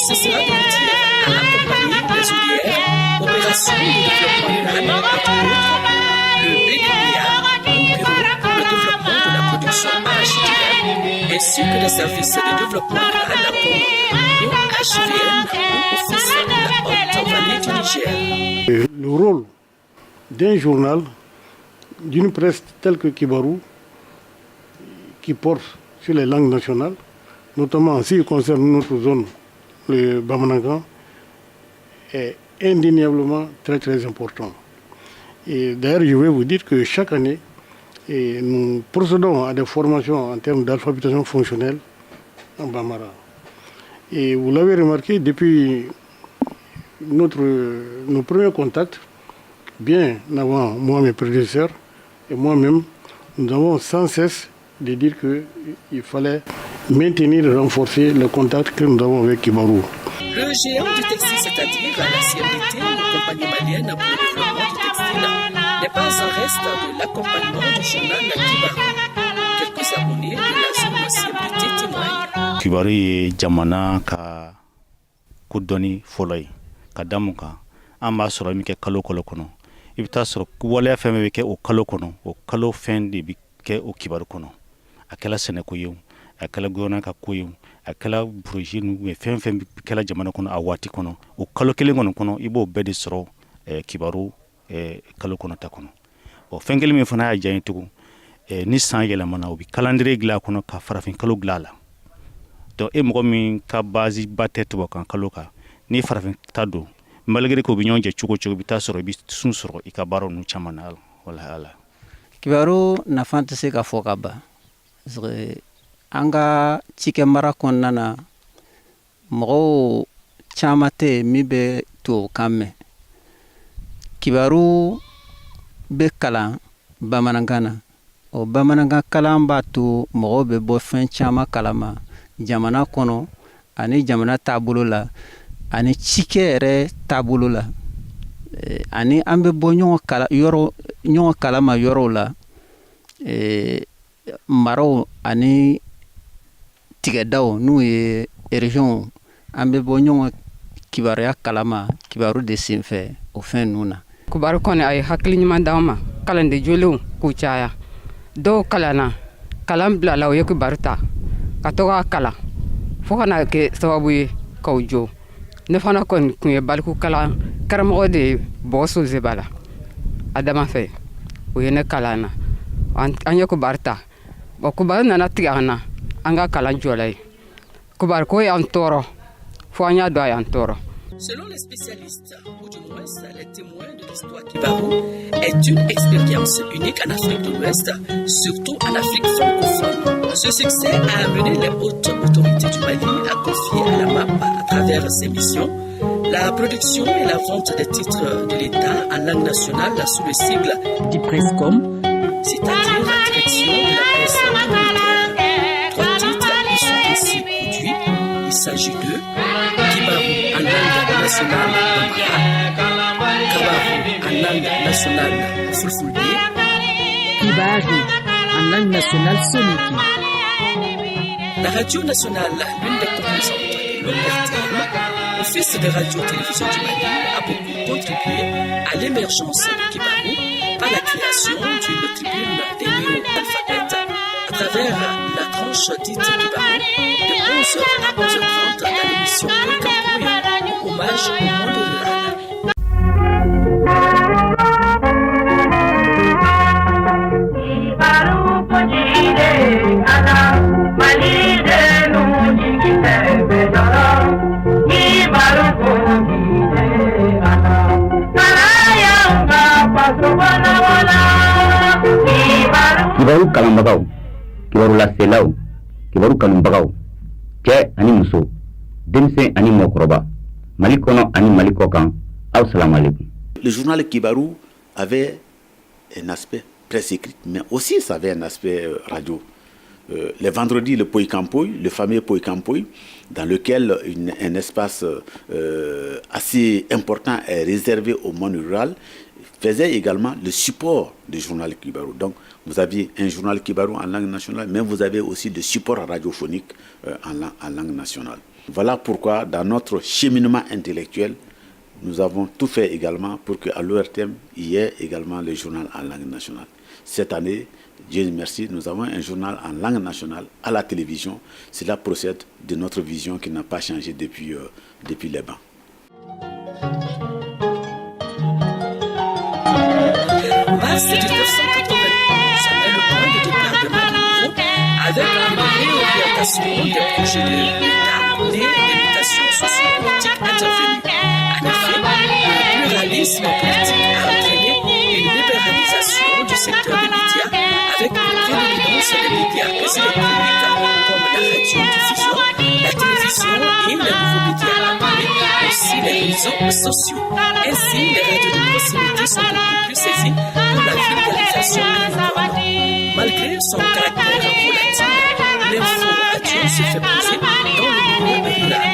Cessera de le dire, à accompagner les ODR, Opération de développement rural, entre autres, le BDPA, ou Bureau pour le développement de la production arachidière, ainsi que les services de développement rural comme l'OHVN ou Office de la Haute Vallée du Niger. Le rôle d'un journal, d'une presse telle que Kibarou, qui porte sur les langues nationales, notamment en ce qui concerne notre zone, le Bamanankan, est indéniablement très très important. Et d'ailleurs, je vais vous dire que chaque année, et nous procédons à des formations en termes d'alphabétisation fonctionnelle en Bambara. Et vous l'avez remarqué, depuis nos premiers contacts, bien avant moi, mes prédécesseurs, et moi-même, nous avons sans cesse de dire qu'il fallait maintenir et renforcer le contact que nous avons avec Kibarou. Le géant du textile, c'est-à-dire la CMDT, ou Compagnie malienne pour le développement du textile, n'est pas en reste de l'accompagnement du journal Kibarou. Quelques abonnés de la zone CMDT témoignent. Kibaru ye jamana ka kodɔnni fɔlɔ ye ka da mun kan. An b'a sɔrɔ min kɛ kalo kalo kɔnɔ, i bɛ taa sɔrɔ waleya fɛn bɛɛ bɛ kɛ o kalo kɔnɔ, o kalo fɛn de bɛ kɛ o kibaru kɔnɔ. A kɛla sɛnɛko ye o, a kɛla gouvernement ka ko ye o, a kɛla projet ninnu ye, fɛn fɛn kɛla jamana kɔnɔ a waati kɔnɔ, o kalo kelen kɔnɔ kɔnɔ, i b'o bɛɛ de sɔrɔ kibaru kalo kɔnɔ ta kɔnɔ. Bon, fɛn kelen min fana y'a diya n ye tugun, ni san yɛlɛmana, u bɛ calendrier dilan a kɔnɔ ka farafin kalo dilan a la. Donc e mɔgɔ min ka base ba tɛ tubabukan kalo kan, ni farafin ta don, malgré que u bɛ ɲɔgɔn jɛ cogo cogo, i bɛ taa sɔrɔ i bɛ sun sɔrɔ i ka baaraw ninnu caman na wala ala. Kibaru nafa tɛ se ka fɔ ka ban parce que an ka cikɛ mara kɔnɔna na, mɔgɔw caman tɛ yen min bɛ tubabukan mɛn. Kibaru bɛ kalan bamanankan na. O bamanankan kalan b'a to mɔgɔw bɛ bɔ fɛn caman kalama jamana kɔnɔ ani jamana taabolo la ani cikɛ yɛrɛ taabolo la, ani an bɛ bɔ ɲɔgɔn kala yɔrɔ ɲɔgɔn kalama yɔrɔw la, maraw ani tigɛdaw n'u ye région, an bɛ bɔ ɲɔgɔn kibaruya kalama kibaru de senfɛ o fɛn ninnu na. Kibaru kɔni, a ye hakili ɲuman d'anw ma. Kalanden jolenw k'u caya, dɔw kalanna, kalan bilala, u ye kibaru ta ka to k'a kalan fo ka na kɛ sababu ye k'aw jɔ. Ne fana kɔni tun ye baliku kalan karamɔgɔ de ye Bɔso Zeba la Adama fɛ. O ye ne kalan na, an ye kibaru ta. Bon, kibaru nana tigɛ an na, an ka kalan jɔla ye. Kibaru ko y'an tɔɔrɔ fo an y'a dɔn a y'an tɔɔrɔ. Selon les spécialistes, ou du moins les témoins de l'histoire, Kibarou est une expérience unique en Afrique de l'Ouest, surtout en Afrique francophone. Ce succès a amené les hautes autorités du Mali à confier à la MAP, à travers ses missions, la production et la vente des titres de l'État en langue nationale sous le sigle DIPRESCOM, c'est-à-dire la direction de la presse communautaire. Trois titres y sont ainsi produits. Il s'agit de Kibarou en langue nationale Bambara, Kabarou en langue nationale Fulfulde, Kibarou en langue nationale Soninké. La radio nationale, l'une des composantes de l'ORTM, Office de radio-télévision du Mali, a beaucoup contribué à l'émergence de Kibarou par la création d'une tribune des néo-alphabètes à travers la tranche dite Kibarou de 11h à 11h30 dans l'émission Campouille, hommage au monde rural. Kibaru kalanbagaw, kibaru laselaw, kibaru kanubagaw, cɛ ani muso, denmisɛn ani mɔgɔkɔrɔba, Mali kɔnɔ ani Mali kɔ kan, aw salamalekum. Le journal Kibarou avait un aspect presse écrite, mais aussi ça avait un aspect radio. Les vendredis, le Poïkampoï, le fameux Poïkampoï, dans lequel un espace assez important est réservé au monde rural, faisait également le support du journal Kibarou. Donc, vous aviez un journal Kibarou en langue nationale, mais vous avez aussi le support radiophonique en langue nationale. Voilà pourquoi, dans notre cheminement intellectuel, nous avons tout fait également pour qu'à l'ORTM, il y ait également le journal en langue nationale. Cette année, Dieu merci, nous avons un journal en langue nationale à la télévision. Cela procède de notre vision qui n'a pas changé depuis les bancs. Mars 1991 est le point de départ de Mali Nouveau avec une réorientation des projets de l'État nés des mutations sociopolitiques intervenues. En effet, le pluralisme politique a entraîné une libéralisation du secteur des médias avec une prédominance des médias électroniques comme la radiodiffusion, la télévision et les nouveaux médias appelés aussi les réseaux sociaux. Ainsi, les radios de proximité sont beaucoup plus saisies pour la vulgarisation agricole. Malgré son caractère volatile, l'info radio se fait priser dans le milieu rural.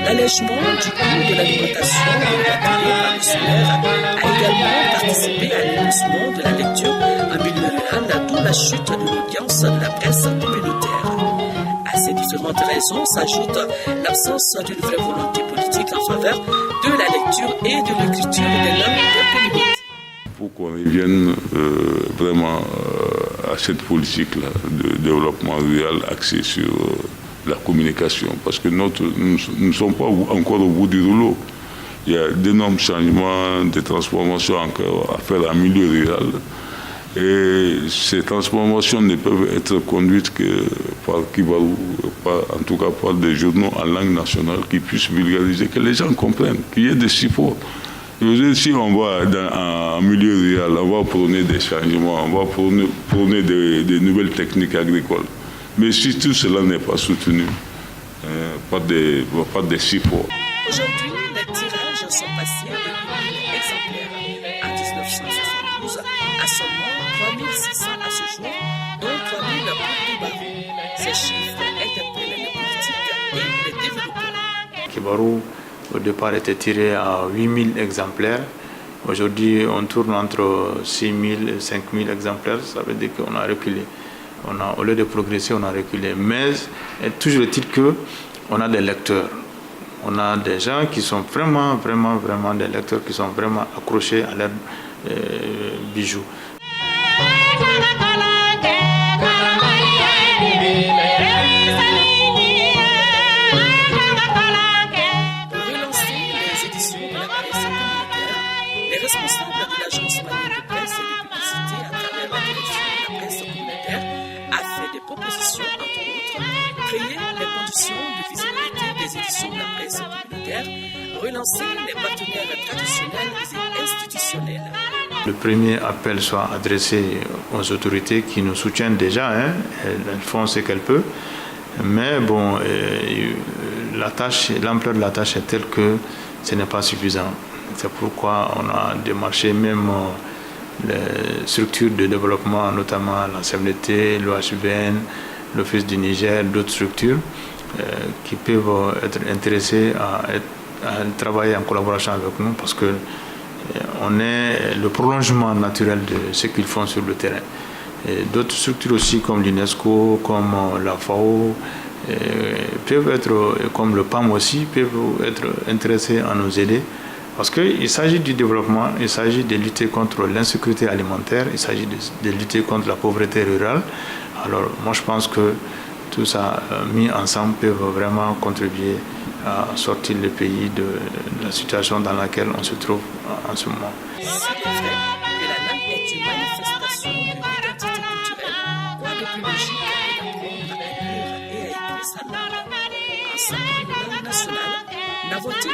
L'allègement du coût de l'alimentation de la télé par le solaire a également participé à l'émoussement de la lecture en milieu rural, d'où la chute de l'audience de la presse communautaire. À ces différentes raisons s'ajoute l'absence d'une vraie volonté politique en faveur de la lecture et de l'écriture des langues des communautés. Pour qu'on revienne vraiment à cette politique-là de développement rural axée sur la communication, parce que nous ne sommes pas encore au bout du rouleau. Il y a d'énormes changements, des transformations encore à faire en milieu rural. Et ces transformations ne peuvent être conduites que par Kibarou, en tout cas par des journaux en langue nationale qui puissent vulgariser, que les gens comprennent, qu'il y ait des supports. Si on va dans un milieu rural, on va prôner des changements, on va prôner des nouvelles techniques agricoles. Mais si tout cela n'est pas soutenu par des supports. Aujourd'hui, les tirages sont passés de 8 000 exemplaires en 1972 à seulement 3 600 à ce jour, dont 3 000 pour Kibarou. Ces chiffres interpellent les politiques et les développeurs. Kibarou, au départ, était tiré à 8 000 exemplaires. Aujourd'hui, on tourne entre 6 000 et 5 000 exemplaires. Ça veut dire qu'on a reculé. Au lieu de progresser, on a reculé. Mais toujours est-il qu'on a des lecteurs. On a des gens qui sont vraiment, vraiment, vraiment des lecteurs qui sont vraiment accrochés à leurs bijoux. Pour relancer les éditions de la presse communautaire, les responsables de l'agence malienne de presse et de publicité à travers la direction de la presse communautaire a fait des propositions, entre autres, créer les conditions de visibilité des éditions de la presse communautaire, relancer les partenaires traditionnels et institutionnels. Le premier appel soit adressé aux autorités qui nous soutiennent déjà, hein, elles font ce qu'elles peuvent, mais bon, l'ampleur de la tâche est telle que ce n'est pas suffisant. C'est pourquoi on a démarché même les structures de développement, notamment la CMDT, l'OHVN, l'Office du Niger, d'autres structures qui peuvent être intéressées à travailler en collaboration avec nous parce que on est le prolongement naturel de ce qu'ils font sur le terrain. D'autres structures aussi comme l'UNESCO, comme la FAO, peuvent être, comme le PAM aussi, peuvent être intéressés à nous aider. Parce qu'il s'agit du développement, il s'agit de lutter contre l'insécurité alimentaire, il s'agit de lutter contre la pauvreté rurale. Alors moi je pense que tout ça mis ensemble peut vraiment contribuer à sortir le pays de la situation dans laquelle on se trouve en ce moment. S'il est vrai que la langue est une manifestation de l'identité culturelle, quoi de plus logique que d'apprendre à lire et à écrire sa langue? En une langue nationale, n'avons-ils